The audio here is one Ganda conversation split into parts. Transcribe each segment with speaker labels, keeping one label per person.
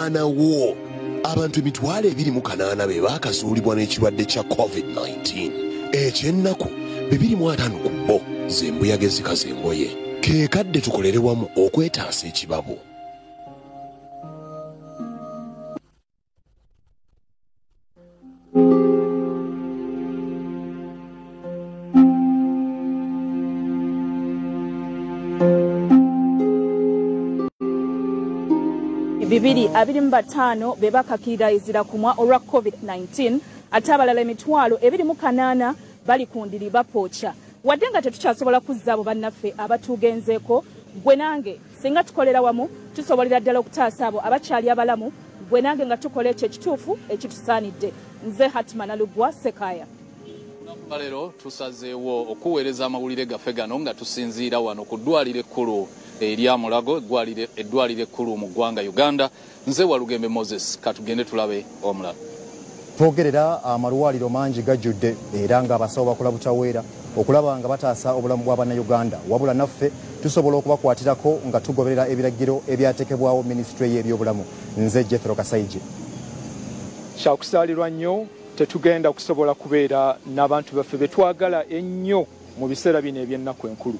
Speaker 1: Omwana wo. Abantu 208 be baakazuulibwa n'ekirwadde kya COVID-19. Ekyennaku 205 ku bo zembuyaga ezikaza engoye. Ke kadde tukolere wamu okwetaasa ekibabu.
Speaker 2: Bibiri abiri mu bataano be bakakirira ezira kumwa olwa COVID-19, ate abalala 208 bali ku ndiri bapooca. Wadde nga tetukyasobola kuzza abo bannaffe abatugenzeeko, gwe nange singa tukolera wamu tusobolera ddala okutaasa abo abakyali abalamu, gwe nange nga tukola ekyo ekituufu ekitusaanidde. Nze Hatima Nalugwa Sekaya.
Speaker 3: Leero tusazeewo okuweereza amawulire gaffe gano nga tusinziira wano ku ddwaliro ekkulu erya Mulago, eddwaliro ekkulu mu ggwanga Uganda. Nze Walugembe Moses, katugende tulabe omulala.
Speaker 4: Twogerera amalwaliro mangi gajjudde era ng'abasawo bakola butaweera okulaba nga bataasa obulamu bwa bannayuganda, wabula naffe tusobola okubakwatirako nga tugoberera ebiragiro ebyateekebwawo minisitule y'ebyobulamu. Nze Jethro Kasaije.
Speaker 5: Kyakusaalirwa nnyo, tetugenda kusobola kubeera n'abantu baffe be twagala ennyo mu biseera bino eby'ennaku enkulu.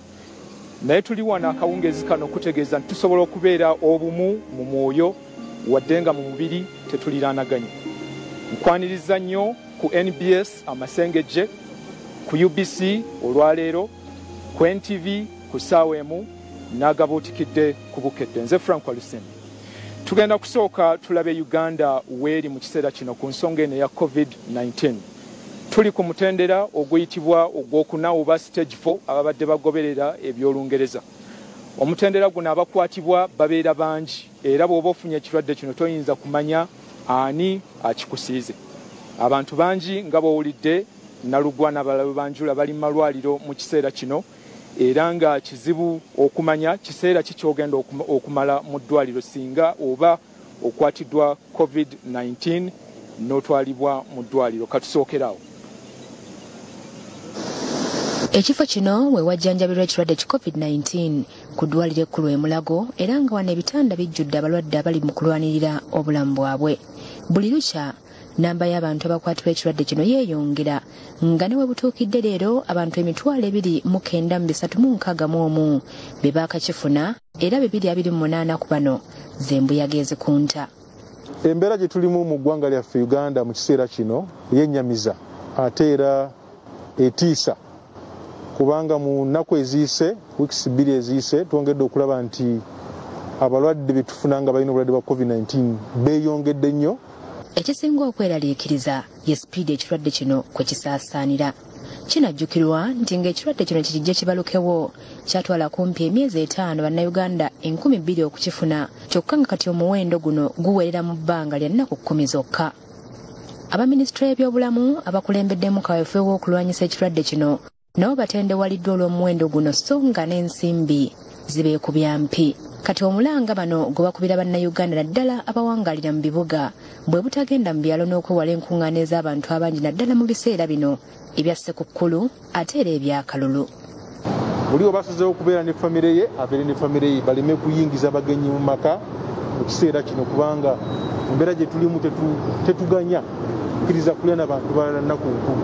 Speaker 5: Naye tuli wano akawungeezi kano okutegeeza nti tusobola okubeera obumu mu mwoyo wadde nga mu mubiri tetuliraanaganye. Nkwaniriza nnyo ku NBS amasengejje, ku UBC olwaleero, ku NTV ku ssaawa emu, n'agabuutikidde ku Bukedde. Nze Frank Walusimbi. Tugenda kusooka tulabe Uganda weeri mu kiseera kino ku nsonga eno eya COVID-19. Tuli ku mutendera oguyitibwa ogwokuna oba stage 4 ababadde bagoberera eby'Olungereza. Omutendera guno abakwatibwa babeera bangi, era bw'oba ofunye ekirwadde kino toyinza kumanya ani akikusiize. Abantu bangi nga bw'owulidde Nalugwa n'abalala banjula bali mu malwaliro mu kiseera kino, era nga kizibu okumanya kiseera ki ky'ogenda okumala mu ddwaliro singa oba okwatiddwa COVID-19 n'otwalibwa mu ddwaliro. Katusookerawo.
Speaker 6: Ekifo kino we wajjanjabirwa ekirwadde ki COVID-19 ku ddwaliro ekkulu e Mulago, era nga wano ebitanda bijjudde abalwadde abali mu kulwanirira obulamu bwabwe. Buli lukya namba y'abantu abakwatibwa ekirwadde kino yeeyongera, nga ne we butuukidde leero abantu 2,936 be baakakifuna, era 228 ku bano z'embuyaga ezikunta.
Speaker 7: Embeera gye tulimu mu ggwanga lyaffe Uganda mu kiseera kino yennyamiza ate era etiisa, kubanga mu nnaku eziyise, wiikisi 2 eziyise, twongedde okulaba nti abalwadde be tufuna nga balina obulwadde bwa COVID-19 beeyongedde nnyo.
Speaker 6: Ekisinga okweraliikiriza ye sipiidi ekirwadde kino kwe kisaasaanira. Kinajjukirwa nti ng'ekirwadde kino kijja kibalukewo kyatwala kumpi emyezi 5 bannayuganda 2,000 okukifuna, kyokka nga kati omuwendo guno guwerera mu bbanga lya nnaku 10 zokka. Abaminisitule y'ebyobulamu abakulembeddemu kaweefube w'okulwanyisa ekirwadde kino nabo batendewaliddwa olw'omuwendo guno, so nga n'ensimbi zibeekubya mpi. Kati omulanga bano gwe bakubira bannayuganda naddala abawangaalira mu bibuga bwe butagenda mu byalo n'okwewala enkuŋŋaana ez'abantu abangi naddala mu biseera bino ebya Ssekukkulu ate era ebyakalulu.
Speaker 7: Buli oba asazeewo okubeera ne famire ye abeere ne famire ye, baleme kuyingiza bagenyi mu maka mu kiseera kino, kubanga embeera gye tulimu tetuganya kkiriza kulya n'abantu balala nnaku nkulu.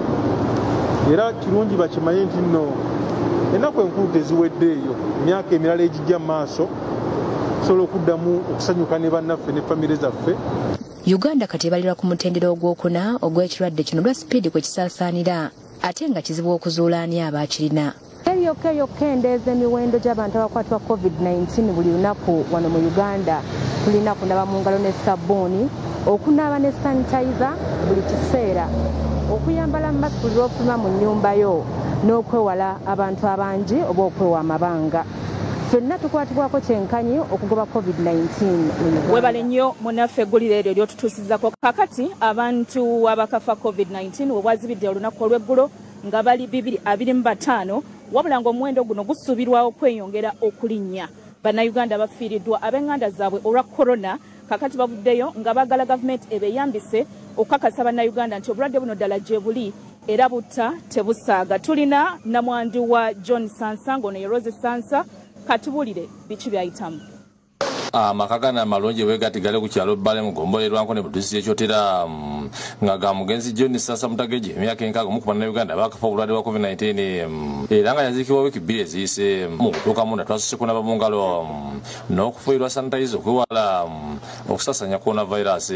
Speaker 7: Era kirungi bakimanye nti nno ennaku enkulu teziweddeeyo, emyaka emirala egijja mu maaso tusobola okuddamu okusanyuka ne bannaffe ne famire zaffe.
Speaker 6: Uganda kati ebalirwa ku mutendera ogwokuna ogw'ekirwadde kino olwa sipiidi kwe kisaasaanira, ate nga kizibu okuzuula ani abaakirina.
Speaker 8: Yokka yokkendeeza emiwendo gy'abantu abakwatibwa COVID-19 buli lunaku wano mu Uganda. Tulina kunaaba mu ngalo ne sabbuuni, okunaaba ne sanitizer buli kiseera, okuyambala masiki buli lw'ofuluma mu nnyumba yo, n'okwewala abantu abangi oba okwewa amabanga. Ffenna tukwatibwako kyenkanyi okugoba COVID-19 mu Uganda.
Speaker 2: Webale nnyo munnaffe eggulire eryo lyotutuusizzaako. Kakati abantu abakafa COVID-19 we bwazibidde olunaku olw'eggulo nga bali 225, wabula ng'omuwendo guno gusuubirwa okweyongera okulinnya. Bannayuganda bafiiriddwa ab'enganda zaabwe olwa korona, kakati bavuddeyo nga baagala gavumenti ebeeyambise okukakasa bannayuganda nti obulwadde buno ddala gye buli era butta tebusaaga. Tulina namwandu wa John Sansa ng'ono ye Rose Sansa, katubulire biki byayitamu.
Speaker 9: Amaka gano amalungi bwe gati gali ku kyalo Bbale mu ggombolola Lwankone mu disitulikiti y'e Kyotera nga ga mugenzi John Ssansa Mutageje emyaka 60 mu Bannayuganda baakafa obulwadde bwa COVID-19 era nga yaziikibwa wiiki 2 eziyise. Mu kutuuka munda twasusse kunaaba mu ngalo n'okufuuyirwa sanitayiza okwewala okusaasaanya coronavirus.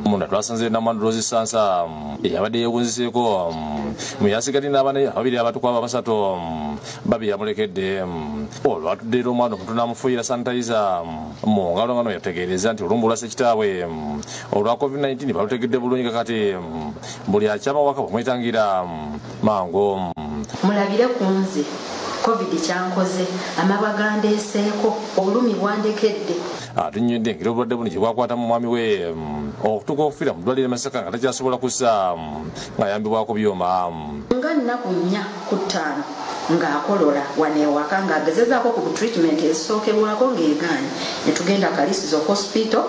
Speaker 9: Munda twasanze Namwandu Rose Ssansa eyabadde yeewunziseeko mu yasigadde n'abaana ababiri abato ku abo abasatu babiri yamulekedde. Olwatudde era omwana omuto n'amufuuyira sanitayiza mu ngalo nga no yategeereza nti olumbu lwa ssekitaabwe olwa COVID-19 balutegedde bulungi kakati buli akyama waka bamwetangira mangu.
Speaker 10: Mulabire ku nze COVID kyankoze, amabwa gandeeseeko, obulumi bwandekedde.
Speaker 9: Atunywedde engeri obulwadde buno gye bwakwatamu mwami we okutuuka okufiira mu ddwaliro e Masaka nga takyasobola kussa ng'ayambibwako byuma.
Speaker 10: Nga nnaku 4 ku 5 ng'akolola wano ewaka ng'agezezaako ku treatment ezisookerwako ng'egaanye, ne tugenda Kalisizo Hospital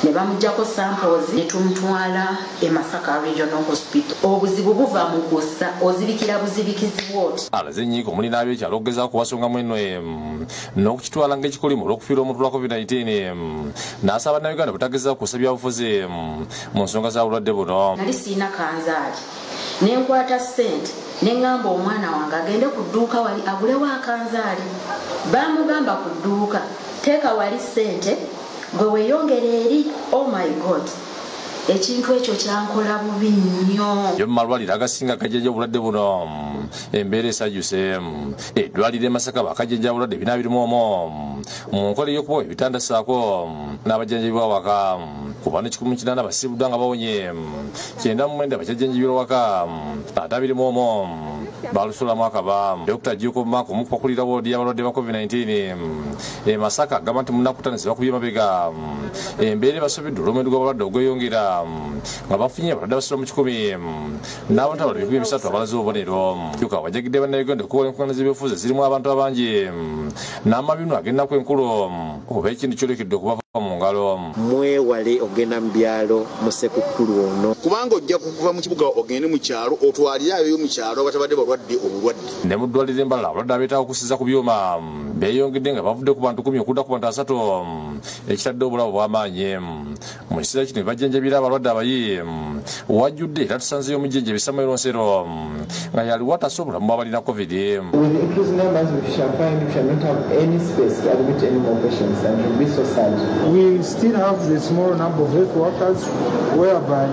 Speaker 10: ne bamuggyako samples ne tumutwala e Masaka Regional Hospital. Obuzibu buva mu kussa, ozibikira buzibikizi bw'oti.
Speaker 9: Alaze ennyiiko omuli n'ab'ekyalo okugezaako kubasongamu ennwe n'okukitwala ng'ekikolimu olw'okufiirwa omuntu lwa COVID-19 n'asaba Bannayuganda butagezaako kussa byabufuzi mu nsonga za bulwadde buno.
Speaker 10: Nali sirina kanzaali ne nkwata ssente ne ŋŋamba omwana wange agende ku dduuka wali agulewo akanzaali. Baamugamba ku dduuka teeka wali ssente gwe weeyongera eri. Oh my God, ekintu ekyo kyankola bubi nnyo.
Speaker 9: Yo mu malwaliro agasinga gajjanja obulwadde buno embeera esajjuse. Eddwaliro e Masaka bakajjanja obulwadde 421 mu nkola ey'okubawa ebitanda ssaako n'abajjanjabibwa awaka. Ku bano 108 basiibuddwa nga bawonye, 99 bakyajjanjabirwa waka, ate 21 balusulamu akaba. Dr. Juko Mark omukubakulira woodi y'abalwadde ba COVID-19 e Masaka agamba nti mu nnaku 5 ze bakubye emabega embeera ebasobeddwa olw'omuwendo gw'abalwadde ogweyongera nga bafunye abalwadde abasula mu 100 n'abantu abalala 300 abalaze obubonero. Kyokka wajagidde Bannayuganda okukola enkuŋŋaana z'ebyobufuzi ezirimu abantu abangi n'amabinu ag'ennaku enkulu oba ekintu kyolekedde okubava mu ngalo.
Speaker 11: Mwewale ogenda mu byalo mu Ssekukkulu ono,
Speaker 12: kubanga ojja kuva mu kibuga ogende mu kyalo otwalire abeeyo mu kyalo abatabadde balwadde obulwadde.
Speaker 9: Ne mu ddwaliro embalala abalwadde abeetaaga okusiza ku byuma beeyongedde nga bavudde ku bantu 10 okudda ku bantu 3 ekitadde obulamu bw'amaanyi. Mu kiseera kino bajjanjabira abalwadde abayi wajjudde era tusanzeyo omujjanjabi Samuel Nsero nga yaliwo ataasa obulamu bw'abalina COVID.
Speaker 13: With the increased numbers we shall find we shall not have any space to admit any more patients and it will be so sad.
Speaker 14: We still have the small number of health workers whereby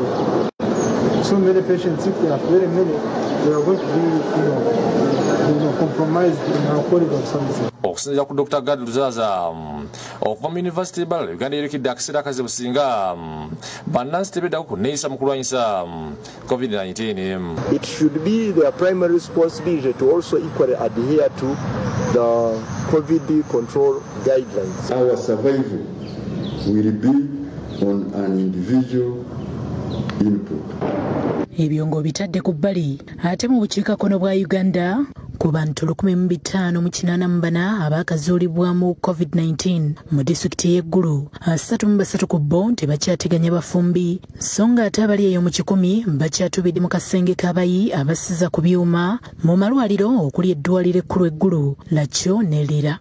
Speaker 14: so many patients, if there are very many, they are going to be compromised in our quality of services.
Speaker 9: Okusinziira ku Dr. Gad Luzaza okuva mu University y'e Uganda yerekedde akaseera akazibu singa bannansi tebeddako ku nneeyisa mu kulwanyisa COVID-19.
Speaker 15: It should be their primary responsibility to also equally adhere to the COVID control guidelines.
Speaker 16: Our survival will be on an individual input.
Speaker 17: Ebyo ng'obitadde ku bbali ate mu bukiikakkono bwa Uganda ku bantu 1584 abaakazuulibwamu COVID-19 mu disitulikiti y'e Gulu, 33 ku bo tebakyateganya bafumbi, so nga ate abali eyo mu 100 bakyatubidde mu kasenge k'abayi abasiza ku byuma mu malwaliro okuli eddwaliro ekkulu e Gulu, Lakyo ne Lira.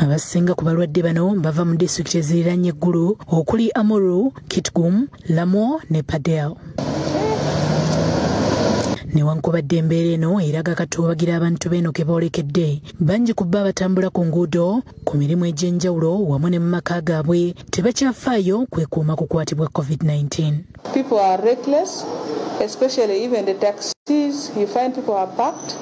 Speaker 17: Abasinga ku balwadde bano bava mu disitulikiti eziriraanye Gulu okuli Amuru, Kitgum, Lamwo ne Padel. Newankubadde embeera eno eraga katuubagira abantu b'eno ke boolekedde, bangi ku bo abatambula ku nguudo ku mirimu egy'enjawulo wamu ne mu maka gaabwe tebakyafaayo kwekuuma kukwatibwa COVID-19.
Speaker 18: People are reckless, especially even the taxis. You find people are packed.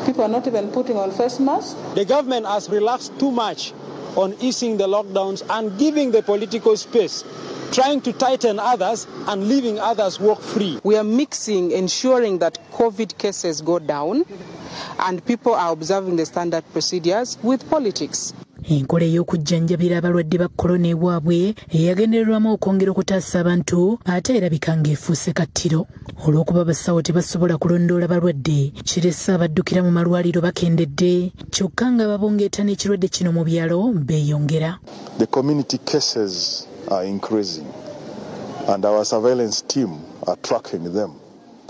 Speaker 18: People are not even putting on face masks.
Speaker 19: The government has relaxed too much on easing the lockdowns and giving the political space, trying to tighten others and leaving others walk free.
Speaker 20: We are mixing, ensuring that COVID cases go down and people are observing the standard procedures with politics.
Speaker 17: Enkola ey'okujjanjabira abalwadde ba korona ewaabwe eyagendererwamu okwongera okutaasa abantu ate erabika ng'efuuse kattiro. Olw'okuba abasawo tebasobola kulondoola balwadde, kirese abaddukira mu malwaliro bakendedde, kyokka nga babongeeta n'ekirwadde kino mu byalo beeyongera.
Speaker 21: The community cases are increasing and our surveillance team are tracking them.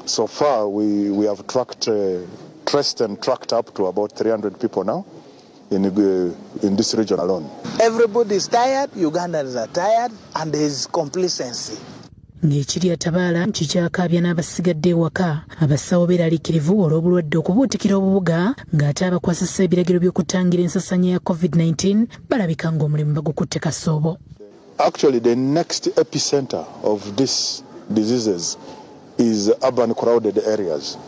Speaker 21: So far we have tracked, traced and tracked up to about 300 people now. in this region alone.
Speaker 1: Everybody is tired, Ugandans are tired, and there is complacency.
Speaker 17: Ng'ekiri atabaala kikyakaabya n'abasigadde ewaka, abasawo beeraliikirivu olw'obulwadde okubuutikira obubuga, ng'ate abakwasisa ebiragiro by'okutangira ensasanya ya COVID-19 balabika ng'omulimu bagukutte kasoobo.
Speaker 21: Actually, the next epicenter of these diseases is urban crowded areas.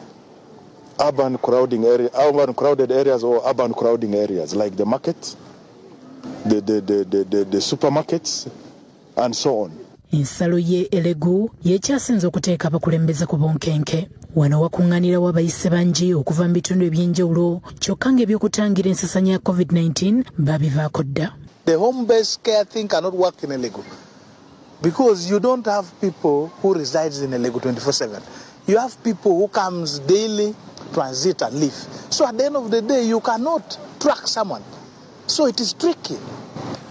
Speaker 21: Urban crowded areas or urban crowding areas like the markets, the supermarkets, and so on.
Speaker 17: Ensalo ye Elegu yekyasinze okuteeka abakulembeze ku bunkenke. Wano wakuŋŋaanirawo abayise bangi okuva mu bitundu eby'enjawulo, kyokka ng'ebyokutangira ensasanya ya COVID-19 babivaako dda.
Speaker 1: The home-based care thing cannot work in Elegu because you don't have people who resides in Elegu 24/7. You have people who comes daily, transit and leave. So at the end of the day, you cannot track someone. So it is tricky.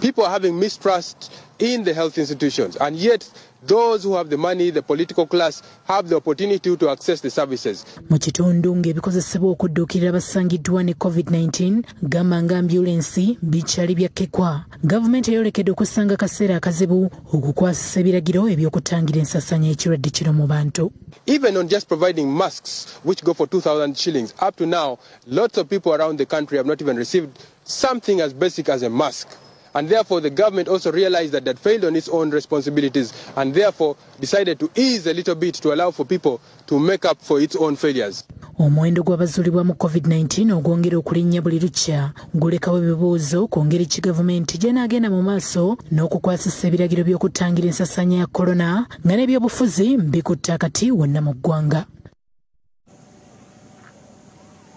Speaker 22: People are having mistrust in the health institutions, and yet those who have the money, the political class, have the opportunity to access the services.
Speaker 17: Mu kitundu ng'ebikozesebwa okudduukirira abasangiddwa ne COVID-19 gamba nga ambulensi bikyali byakkekwa, gavumenti eyolekedde okusanga akaseera akazibu okukwasisa ebiragiro eby'okutangira ensasanya y'ekirwadde kino mu bantu.
Speaker 22: Even on just providing masks, which go for 2,000 shillings, up to now, lots of people around the country have not even received something as basic as a mask. And therefore, the government also realized that that failed on its own responsibilities and therefore decided to ease a little bit to allow for people to make up for its own failures.
Speaker 17: Omuwendo gw'abazuulibwa mu COVID-19 ogwongera okulinnya buli lukya gulekawo ebibuuzo ku ngeri ki gavumenti gy'enaagenda mu maaso n'okukwasisa ebiragiro by'okutangira ensasanya ya korona nga n'ebyobufuzi bikutte akati wonna mu ggwanga.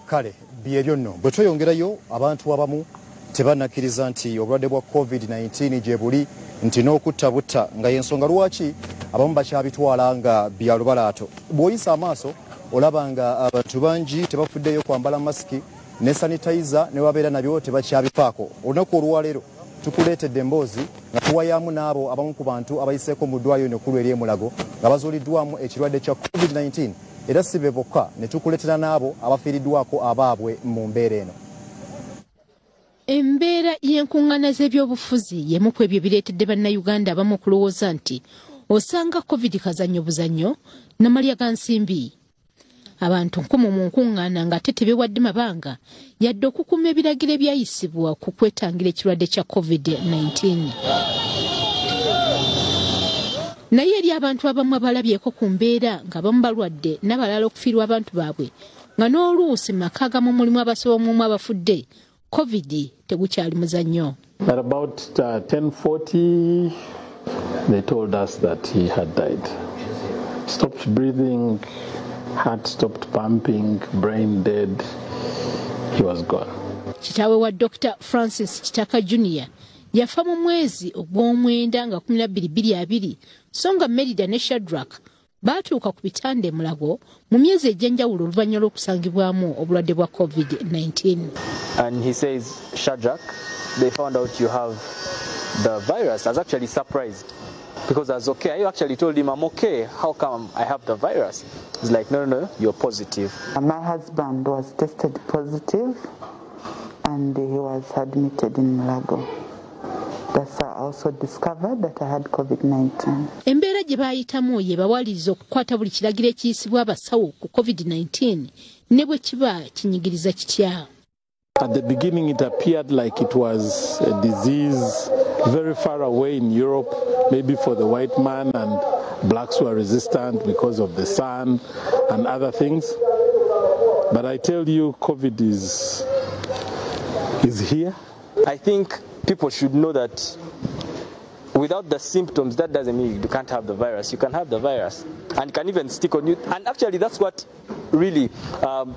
Speaker 4: Kale byebyo nno, bwe tweyongerayo abantu abamu tebannakkiriza nti obulwadde bwa COVID-19 gye buli, nti n'okutta butta, nga y'ensonga lwaki abamu bakyabitwala nga bya lubalaato. Bw'oyisa amaaso olaba nga abantu bangi tebafuddeyo kwambala masiki ne sanitayiza ne babeera nabyo tebakyabifaako. Olunaku olwaleero tukuleetedde emboozi nga tuwayaamu n'abo abamu ku bantu abayiseeko mu ddwaliro ekkulu ery'e Mulago nga bazuuliddwamu ekirwadde kya COVID-19, era si be bokka, ne tukuleetera n'abo abafiiriddwako abaabwe mu mbeera eno.
Speaker 23: Embeera y'enkuŋŋaana z'ebyobufuzi y'emu ku ebyo bireetedde bannayuganda abamu okulowooza nti osanga COVID kazannyo buzannyo n'amalya ga nsimbi. Abantu nkumu mu nkuŋŋaana ng'ate tebeewadde mabanga yadde okukuuma ebiragiro ebyayisibwa ku kwetangira ekirwadde kya COVID-19. Naye eri abantu abamu abalabyeko ku mbeera nga bamu balwadde n'abalala okufiirwa abantu baabwe, nga n'oluusi mu maka agamu mulimu abasobomu abafudde, COVID tegukyali muzannyo.
Speaker 24: At about 10:40, they told us that he had died. Stopped breathing, heart stopped pumping, brain dead. He was gone.
Speaker 23: Kitaawe wa Dr. Francis Kitaka Jr. yafa mu mwezi ogw'omwenda nga 12/22, so nga Merida ne Shadrack baatuuka ku bitanda e Mulago mu myezi egy'enjawulo oluvannyuma lw'okusangibwamu obulwadde bwa COVID-19.
Speaker 25: And he says, Shadrach, they found out you have the virus. I was actually surprised because I was okay. I actually told him, I'm okay. How come I have the virus? He's like, no, no, no, you're positive.
Speaker 26: My husband was tested positive and he was admitted in Mulago. That's how I also discovered that I had COVID-19.
Speaker 23: Embeera gye baayitamu ye bawaliriza okukwata buli kiragiro ekiyisibwa abasawo ku COVID-19 ne bwe kiba kinyigiriza kitya.
Speaker 24: At the beginning, it appeared like it was a disease very far away in Europe, maybe for the white man, and blacks were resistant because of the sun and other things. But I tell you, COVID is here.
Speaker 25: I think people should know that without the symptoms, that doesn't mean you can't have the virus. You can have the virus and can even stick on you. And actually, that's what really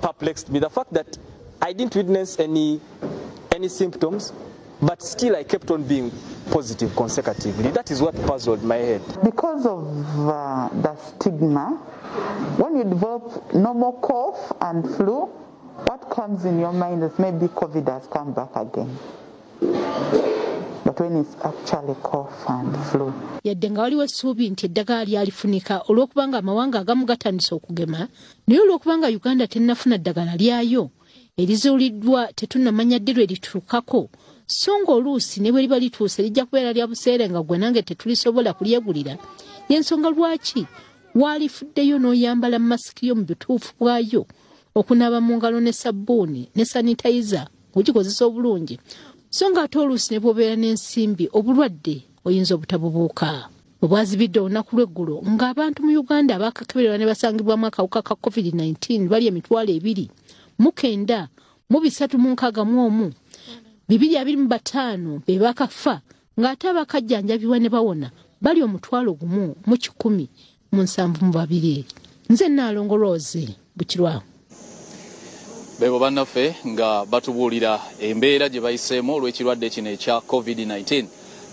Speaker 25: perplexed me. The fact that I didn't witness any symptoms, but still I kept on being positive consecutively. That is what puzzled my head.
Speaker 26: Because of the stigma, when you develop normal cough and flu, what comes in your mind is maybe COVID has come back again. But when it's actually cough and flu.
Speaker 23: Yadde nga waliwo essuubi nti eddagala lyalifunika olw'okubanga amawanga agamu gatandise okugema, naye olw'okubanga Uganda tennafuna ddagala lyayo, Erizuuliddwa tetunnamanya ddi lwe lituukako, so ng'oluusi ne bwe liba lituuse lijja kubeera lya buseere nga gwe nange tetulisobola kulyegulira. Y'ensonga lwaki waalifuddeyo n'oyambala masiki yo mu butuufu bwayo, okunaaba mu ngalo ne sabbuuni ne sanitayiza okugikozesa obulungi, so ng'ate oluusi ne bw'obeera n'ensimbi obulwadde oyinza obutabubuuka. Obwazibidde olunaku lw'eggulo ng'abantu mu Uganda abaakakebererwa ne basangibwamu akawuka ka COVID-19 bali 29,361, 225 be bakafa, ng'ate abakajjanjabibwa ne bawona bali 1,172. Nze Nnaalongo Rose Bukirwa.
Speaker 2: Bebo bannaffe nga batubuulira embeera gye bayiseemu olw'ekirwadde kino ekya COVID-19.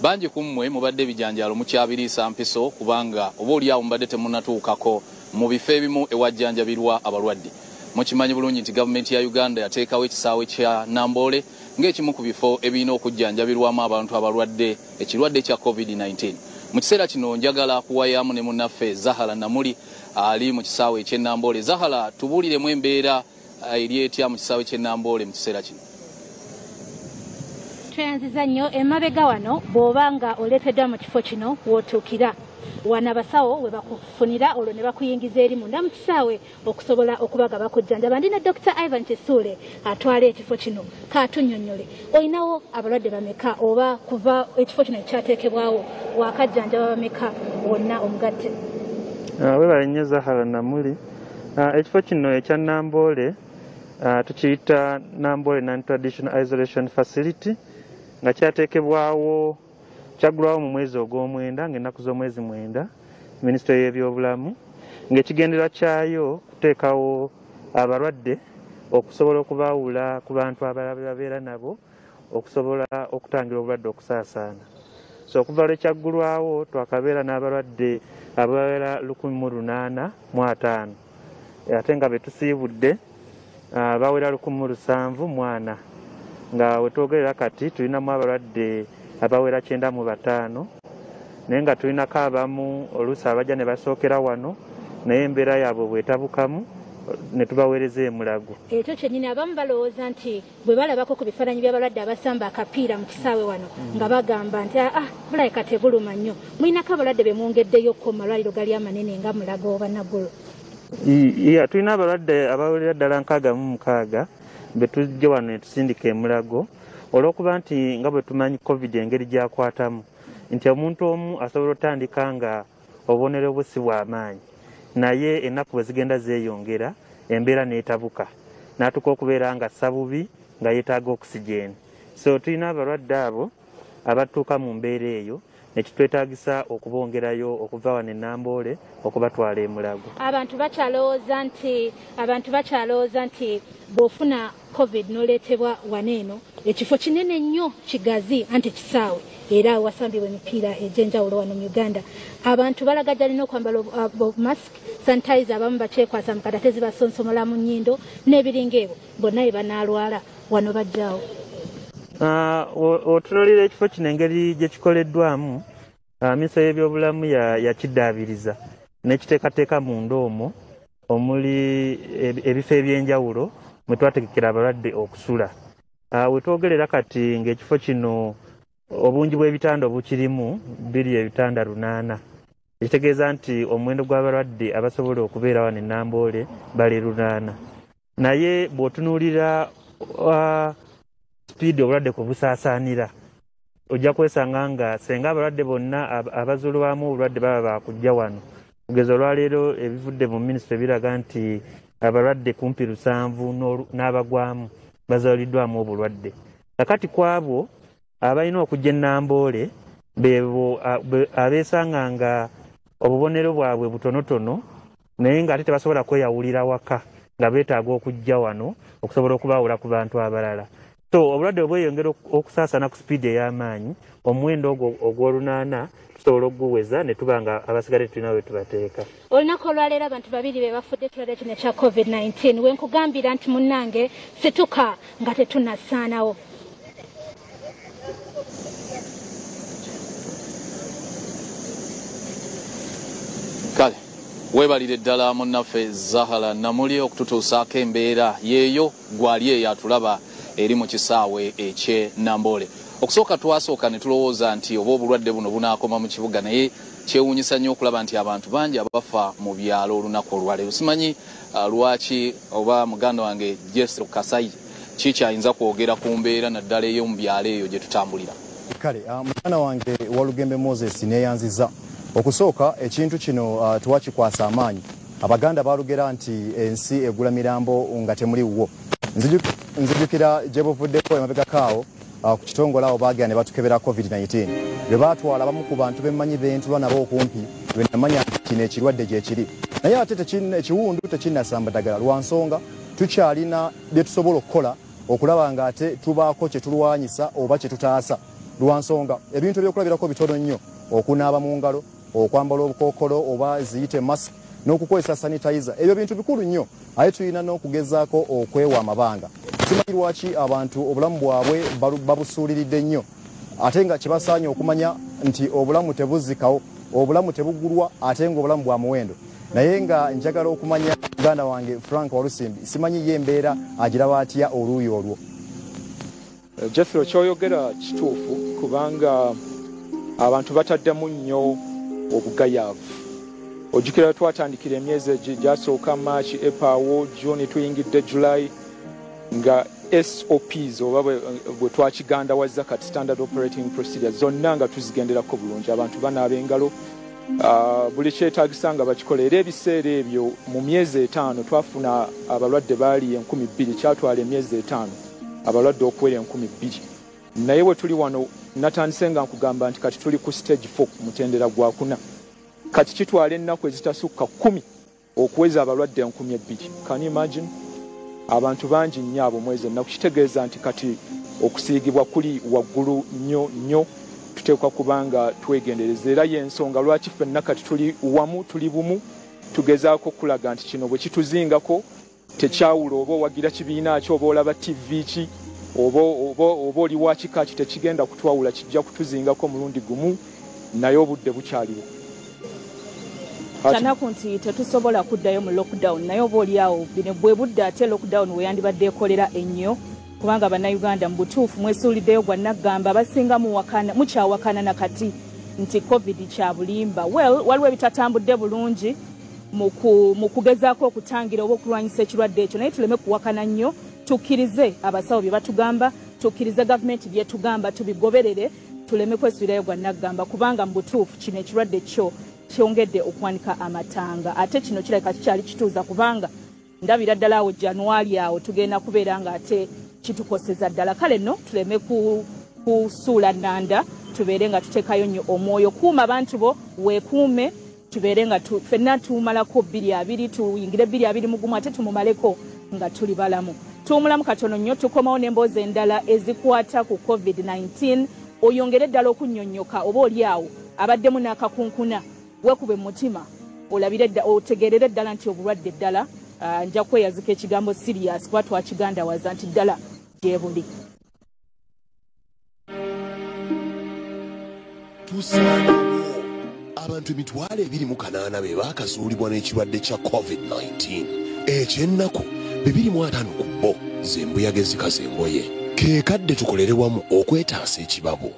Speaker 2: Bangi ku mmwe mubadde ebijanjaalo mukyabiriisa mpiso kubanga oba oliawo mubadde temunnatuukako mu bifo ebimu ewajjanjabirwa abalwadde. Mukimanyi bulungi nti gavumenti ya Uganda yateekawo ekisaawe kya Namboole ng'ekimu ku bifo ebirina okujjanjabirwamu abantu abalwadde ekirwadde kya COVID-19. Mu kiseera kino njagala kuwayaamu ne munnaffe Zahara Namuli ali mu kisaawe eky'e Namboole. Zahara, tubuuliremu embeera eri etya mu kisaawe ky'e Namboole mu kiseera kino?
Speaker 3: Tweyanziza nnyo. Emabega wano bw'oba nga oleeteddwa mu kifo kino w'otuukira wano abasawo we bakufunira, olwo ne bakuyingiza eri munda mu kisaawe okusobola okubaga bakujjanjaba. Ndi ne Dr. Ivan Kisuule atwala ekifo kino, kaatunnyonnyole olinawo abalwadde bameka oba kuva ekifo kino ekyateekebwawo wakajjanjaba bameka wonna omugatte?
Speaker 5: Weebale nnyo Zahara Namuli. Ekifo kino ekya Namboole tukiyita Namboole Non-Traditional Isolation Facility, nga kyateekebwawo, kyaggulwawo mu mwezi ogw'omwenda ng'ennaku z'omwezi 9, minisitule y'ebyobulamu, ng'ekigendererwa kyayo kuteekawo abalwadde okusobola okubaawula ku bantu abalala be babeera nabo okusobola okutangira obulwadde okusaasaana. So okuva lwe kyaggulwawo twakabeera n'abalwadde abawera 1,805, ate nga be tusiibudde bawera 1,704, nga we twogerera kati tulinamu abalwadde abawera 95, naye nga tulinako abamu oluusi abajja ne basookera wano, naye embeera yaabwe bwetabukamu ne tubaweereza emulago.
Speaker 3: Ekyo kyennyini abamu balowooza nti bwe balabako ku bifaananyi by'abalwadde abasamba akapiira mu kisaawe wano nga bagamba nti bulabika tebuluma nnyo. Mulinako abalwadde be mwongeddeyokko mu malwaliro gali amanene nga Mulago oba Nagolo?
Speaker 5: Tulina abalwadde abawerera ddala 66 be tujja wano ne tusindika emulago, olw'okuba nti nga bwe tumanyi COVID engeri gy'akwatamu, nti omuntu omu asobola otandika nga obubonero bwe si bw'amaanyi, naye ennaku bwe zigenda zeeyongera embeera n'etabuka n'atuuka okubeera nga ssa bubi nga yeetaaga oxygen. So tulina abalwadde abo abatuuka mu mbeera eyo nekitwetaagisa okubongerayo okuva wano e Namboole okubatwala e Mulago.
Speaker 3: Abantu bakyalowooza nti bw'ofuna COVID n'oleetebwa wano eno, ekifo kinene nnyo kigazi anti kisaawe era wasambibwa emipiira egy'enjawulo wano mu Uganda. Abantu balagajja alina okwambala mask, sanitizer, abamu bakyekwasa mu kati ate zibasonsomola mu nnyindo n'ebiringa ebyo, bonna bye banaalwala wano bajjawo.
Speaker 5: Otunuulira ekifo kino engeri gye kikoleddwamu, minisitule y'ebyobulamu yakiddaabiriza n'ekiteekateeka munda omwo omuli ebifo ebyenjawulo mwe twategekera abalwadde okusula. We twogerera kati ng'ekifo kino obungi bw'ebitanda obukirimu biri ebitanda 8, ekitegeeza nti omuwendo gw'abalwadde abasobola okubeera wano e Namboole bali 8. Naye bw'otunuulira sipiidi obulwadde kwe busaasaanira, ojja kwesanga nga senga abalwadde bonna abazuulwamu obulwadde baba baakujja wano. Kugeza olwaleero ebivudde mu minisitule biraga nti abalwadde kumpi 7 n'abagwamu bazuuliddwamu obulwadde. Kakati ku abo abalina okujja e Namboole bebo abeesanga nga obubonero bwabwe butonotono, naye ng'ate tebasobola kweyawulira waka, nga beetaaga okujja wano okusobola okubaawula ku bantu abalala. So obulwadde bweyongera okusaasaana ku sipiidi ey'amaanyi, omuwendo ogwo ogw'olunaana tusobola okuguweza ne tuba nga abasigadde tulina we tubateeka.
Speaker 3: Olunaku olwaleero abantu 2 be bafudde ekirwadde kino ekya COVID-19. We nkugambira nti munnange situka nga tetunnasaanawo.
Speaker 2: Kale Weebalire ddala munnaffe Zahara Namuli okututuusaako embeera yeeyo gwali eyo atulaba eri mu kisaawe eky'e Namboole. Okusooka twasooka ne tulowooza nti oba obulwadde buno bunaakoma mu kibuga, naye kyewuunyisa nnyo okulaba nti abantu bangi abafa mu byalo olunaku olwaleero. Simanyi lwaki oba muganda wange Jethro Kasai kikyayinza kwogera ku mbeera naddala ey'omu byalo eyo gye tutambulira.
Speaker 4: Kale muganda wange Walugembe Moses neeyanziza. Okusooka ekintu kino twakikwasa amaanyi. Abaganda balugera nti ensi egula mirambo nga temuliwo. Nzijukira gye buvuddeko emabegako awo ku kitongole awo baagenda ne batukebera COVID-19. Lwe baatwala abamu ku bantu bemmanyi bentulwa nabo okumpi, lwe namanya nti kino ekirwadde gye kiri. Naye ate ekiwundu tekinnasamba ddagala lwa nsonga tukyalina bye tusobola okukola okulaba nga ate tubaako kye tulwanyisa oba kye tutaasa. Lwa nsonga ebintu ebyokulabirako bitono nnyo: okunaaba mu ngalo, okwambala obukookolo oba ziyite mask, n'okukozesa sanitizer. Ebyo bintu bikulu nnyo, aye tulina n'okugezaako okwewa amabanga. Simanyi lwaki abantu obulamu bwabwe babusuuliridde nnyo, ate nga kyebasaanye okumanya nti obulamu tebuzikawo, obulamu tebugulwa, ate nga obulamu bwa muwendo. Naye nga njagala okumanya muganda wange Frank Walusimbi, simanyi ye embeera agiraba atya oluuyi olwo.
Speaker 6: Jethro, kyoyogera kituufu kubanga abantu bataddemu nnyo obugayaavu. Ojjukira twatandikira emyezi egyo gyasooka March, April, June, tuyingidde July nga SOPs oba bwe twakigandawaza kati standard operating procedure zonna nga tuzigenderako bulungi. Abantu banaaba engalo, buli kyetaagisa nga bakikola. Era ebiseera ebyo mu myezi 5 twafuna abalwadde baali 2,000. Kyatwala emyezi 5 abalwadde okuwera 2,000. Naye bwe tuli wano natandise nga nkugamba nti kati tuli ku stage 4, mutendera gwa 4. Kati kitwala ennaku ezitasukka 10 okuweza abalwadde 2,000. Can you imagine? Abantu bangi nnyo abo mwezi ennaku. Kitegeeza nti kati okusiigibwa kuli waggulu nnyo nnyo, tuteekwa kubanga twegendereza. Era y'ensonga lwaki ffenna kati tuli wamu, tuli bumu, tugezaako okulaga nti kino bwe kituzingako tekyawula oba owagira kibiina ki, oba olaba TV ki, oba oli wa kika ki, tekigenda kutwawula, kijja kutuzingako omulundi gumu, naye obudde bukyaliwo.
Speaker 7: Kyanaku nti tetusobola kuddayo mu lockdown, naye oba oli awo bino bwe budde ate lockdown we yandibadde ekolera ennyo, kubanga Bannayuganda mu butuufu mwesuuliddeyo gwa naggamba, abasinga mukyawakana na kati nti COVID kya bulimba. Well, waliwo ebitatambudde bulungi mu kugezaako okutangira oba okulwanyisa ekirwadde ekyo, naye tuleme kuwakana nnyo, tukkirize abasawo bye batugamba, tukkirize gavumenti byetugamba, tubigoberere, tuleme kwesuulirayo gwa naggamba, kubanga mu butuufu kino ekirwadde kyo kyongedde okuwanika amatanga. Ate kino kirabika kikyali kituuza, kubanga ndabira ddala awo Januari awo tugenda kubeera nga ate kitukoseza ddala. Kale nno tuleme kusuula nnanda, tubeere nga tuteekayo nnyo omwoyo. Kuuma abantu bo, weekuume, tubeere nga ffenna tumalako 2020, tuyingire 2021 ate tumumaleko nga tuli balamu. Tuwumulamu katono nnyo, tukomawo n'emboozi endala ezikwata ku COVID-19. Oyongere ddala okunnyonnyoka, oba oli awo abaddemu n'akakunkuna, weekube mu mutima, olabire otegeerere ddala nti obulwadde ddala. Nja kweyazika ekigambo serious kuba twakigandawaza nti ddala gye buli.
Speaker 8: Tusaanawo abantu 28,000 be baakazuulibwa n'ekirwadde kya COVID-19. Ekyennaku 250 ku bo zembuyaga ezikaza engoye. Ke kadde tukolere wamu okwetaasa ekibabu.